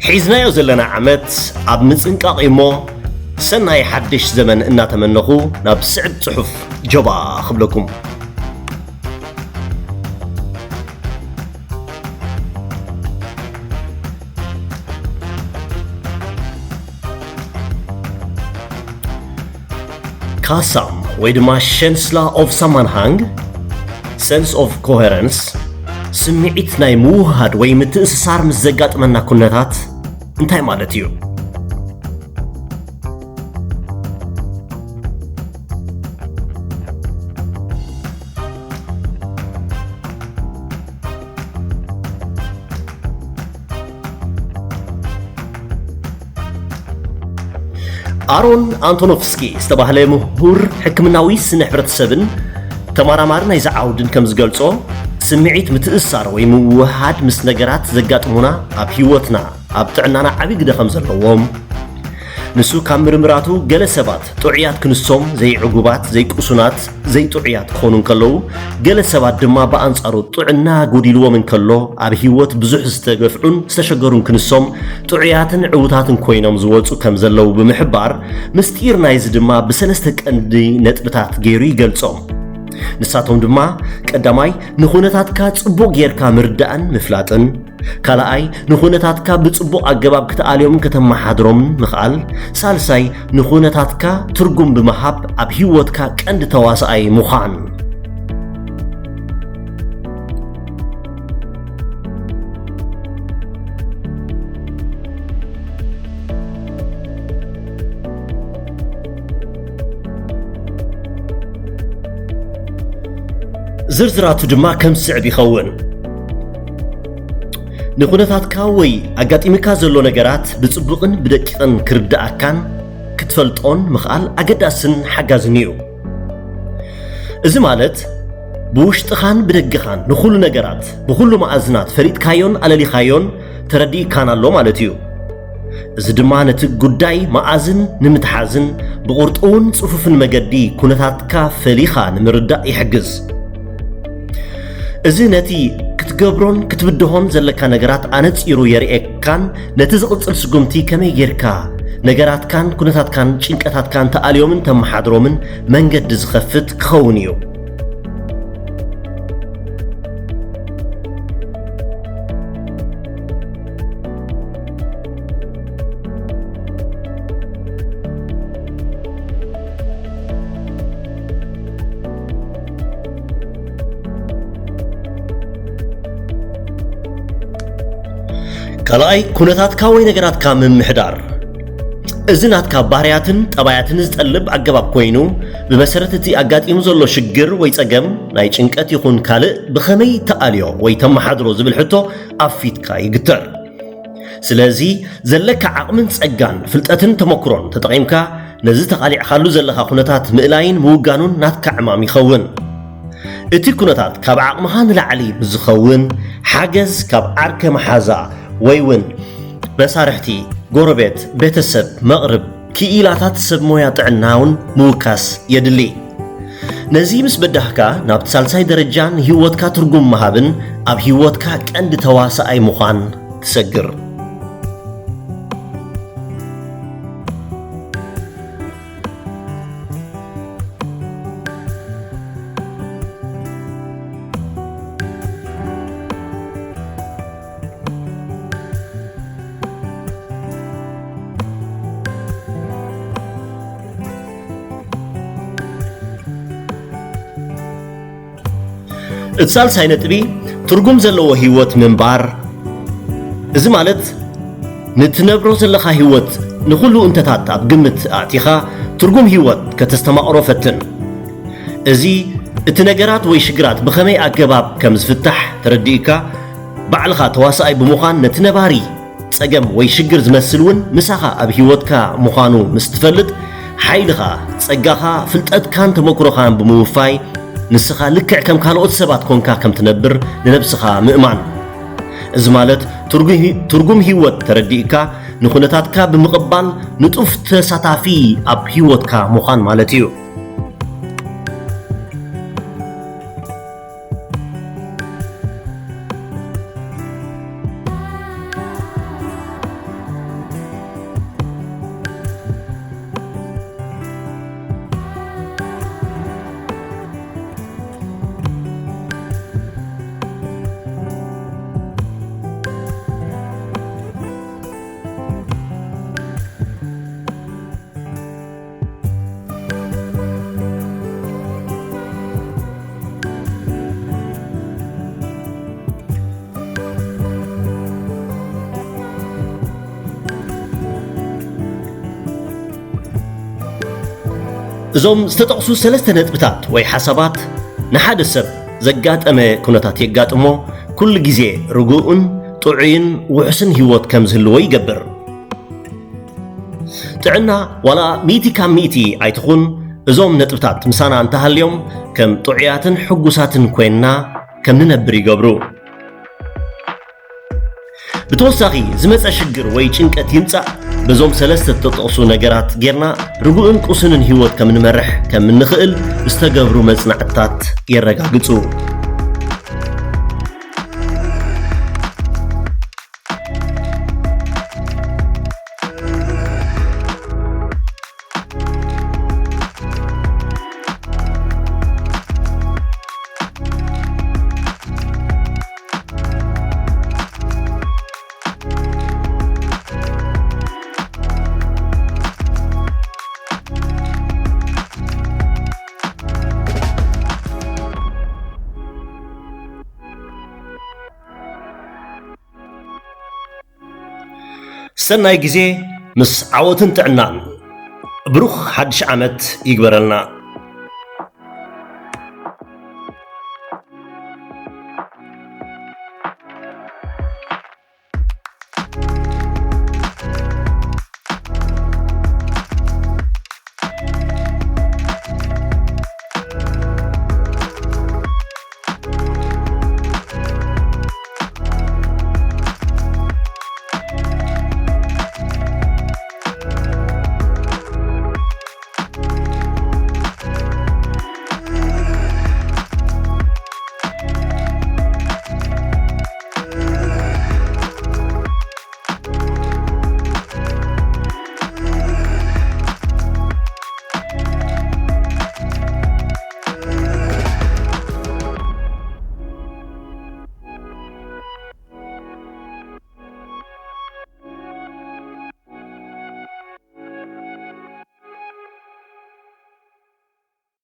ሒዝናዮ ዘለና ዓመት ኣብ ምጽንቃቕ እዩ እሞ፣ ሰናይ ሓድሽ ዘመን እናተመነኹ ናብ ስዕብ ጽሑፍ ጆባ ክብለኩም። ካሳም ወይ ድማ ሸንስላ ኦፍ ሳማንሃንግ፣ ሰንስ ኦፍ ኮሄረንስ፣ ስምዒት ናይ ምውህሃድ ወይ ምትእስሳር ምስ ዘጋጥመና ኩነታት እንታይ ማለት እዩ? ኣሮን ኣንቶኖቭስኪ ዝተባህለ ምሁር ሕክምናዊ ስነ ሕብረተሰብን ተመራማሪ ናይዚ ዓውድን ከም ዝገልጾ፣ ስምዒት ምትእስሳር ወይ ምውህሃድ ምስ ነገራት ዘጋጥሙና ኣብ ህይወትና፣ ኣብ ጥዕናና ዓቢ ግደ ከም ዘለዎም፣ ንሱ ካብ ምርምራቱ፣ ገለ ሰባት ጥዑያት ክንሶም ዘይዕጉባት፣ ዘይቅሱናት፣ ዘይጥዑያት ክኾኑ እንከለዉ፣ ገለ ሰባት ድማ ብኣንጻሩ ጥዕና ጎዲልዎም እንከሎ፣ ኣብ ህይወት ብዙሕ ዝተገፍዑን ዝተሸገሩን ክንሶም ጥዑያትን ዕዉታትን ኮይኖም ዝወጹ ከም ዘለዉ ብምሕባር፣ ምስጢር ናይዚ ድማ ብሰለስተ ቀንዲ ነጥብታት ገይሩ ይገልጾም። ንሳቶም ድማ፣ ቀዳማይ፣ ንኹነታትካ ጽቡቕ ጌርካ ምርዳእን ምፍላጥን፣ ካልኣይ፣ ንኹነታትካ ብጽቡቕ ኣገባብ ክትኣልዮምን ከተመሓድሮምን ምኽኣል፣ ሳልሳይ፣ ንኹነታትካ ትርጉም ብምሃብ ኣብ ህይወትካ ቀንዲ ተዋሳኣይ ምዃን። ዝርዝራቱ ድማ ከም ዝስዕብ ይኸውን። ንኹነታትካ ወይ ኣጋጢሙካ ዘሎ ነገራት ብጽቡቕን ብደቂቕን ክርድኣካን ክትፈልጦን ምኽኣል ኣገዳስን ሓጋዝን እዩ። እዚ ማለት፣ ብውሽጥኻን ብደገኻን ንኹሉ ነገራት ብኹሉ መኣዝናት ፈሊጥካዮን ኣለሊኻዮን ተረዲእካን ኣሎ ማለት እዩ። እዚ ድማ ነቲ ጉዳይ መኣዝን ንምትሓዝን ብቕርጡውን ጽፉፍን መገዲ ኩነታትካ ፈሊኻ ንምርዳእ ይሕግዝ። እዚ ነቲ ክትገብሮን ክትብድሆን ዘለካ ነገራት ኣነጺሩ የርእየካን ነቲ ዝቕጽል ስጉምቲ ከመይ ጌርካ ነገራትካን ኩነታትካን ጭንቀታትካን ተኣልዮምን ተመሓድሮምን መንገዲ ዝኸፍት ክኸውን እዩ። ካልኣይ፣ ኩነታትካ ወይ ነገራትካ ምምሕዳር። እዚ ናትካ ባህርያትን ጠባያትን ዝጠልብ ኣገባብ ኮይኑ፣ ብመሰረት እቲ ኣጋጢሙ ዘሎ ሽግር ወይ ጸገም፣ ናይ ጭንቀት ይኹን ካልእ፣ ብኸመይ ተኣልዮ ወይ ተመሓድሮ ዝብል ሕቶ ኣብ ፊትካ ይግተር። ስለዚ፣ ዘለካ ዓቕምን ጸጋን፣ ፍልጠትን ተመክሮን ተጠቒምካ፣ ነዚ ተቓሊዕካሉ ዘለኻ ኩነታት ምእላይን ምውጋኑን ናትካ ዕማም ይኸውን። እቲ ኩነታት ካብ ዓቕምኻ ንላዕሊ ብዝኸውን፣ ሓገዝ ካብ ዓርከ መሓዛ ወይ እውን መሳርሕቲ፣ ጎረቤት፣ ቤተሰብ፣ መቕርብ፣ ክኢላታት ሰብ ሞያ ጥዕና እውን ምውካስ የድሊ። ነዚ ምስ በዳህካ፣ ናብቲ ሳልሳይ ደረጃ ንህይወትካ ትርጉም ምሃብን ኣብ ህይወትካ ቀንዲ ተዋሳኣይ ምዃን ትሰግር። እቲ ሳልሳይ ነጥቢ፣ ትርጉም ዘለዎ ህይወት ምንባር። እዚ ማለት፣ ንትነብሮ ዘለኻ ህይወት ንኹሉ እንተታት ኣብ ግምት ኣእቲኻ፣ ትርጉም ህይወት ከተስተማቕሮ ፈትን። እዚ፣ እቲ ነገራት ወይ ሽግራት ብኸመይ ኣገባብ ከም ዝፍታሕ ተረዲእካ፣ ባዕልኻ ተዋሳኣይ ብምዃን ነቲ ነባሪ ጸገም ወይ ሽግር ዝመስል እውን ምሳኻ ኣብ ህይወትካ ምዃኑ ምስ ትፈልጥ፣ ሓይልኻ፣ ጸጋኻ፣ ፍልጠትካን ተመክሮኻን ብምውፋይ፣ ንስኻ ልክዕ ከም ካልኦት ሰባት ኮንካ ከም ትነብር ንነብስኻ ምእማን። እዚ ማለት ትርጉም ሂ-፣ ትርጉም ህይወት ተረዲእካ፣ ንኹነታትካ ብምቕባል ንጡፍ ተሳታፊ ኣብ ህይወትካ ምዃን ማለት እዩ። እዞም ዝተጠቕሱ ሰለስተ ነጥብታት ወይ ሓሳባት ንሓደ ሰብ ዘጋጠመ ኩነታት የጋጥሞ ኩሉ ግዜ ርጉእን ጥዑይን ውሑስን ህይወት ከም ዝህልዎ ይገብር። ጥዕና ዋላ ሚእቲ ካብ ሚእቲ ኣይትኹን፣ እዞም ነጥብታት ምሳና እንተሃልዮም ከም ጥዑያትን ሕጉሳትን ኮይንና ከም ንነብር ይገብሩ። ብተወሳኺ ዝመፀ ሽግር ወይ ጭንቀት ይምፃእ በዞም ሰለስተ ተጠቕሱ ነገራት ጌርና ርጉእን ቁስንን ህይወት ከም ንመርሕ ከም እንኽእል ዝተገብሩ መፅናዕትታት የረጋግፁ። ሰናይ ግዜ ምስ ዓወትን ጥዕናን። ብሩኽ ሓድሽ ዓመት ይግበረልና።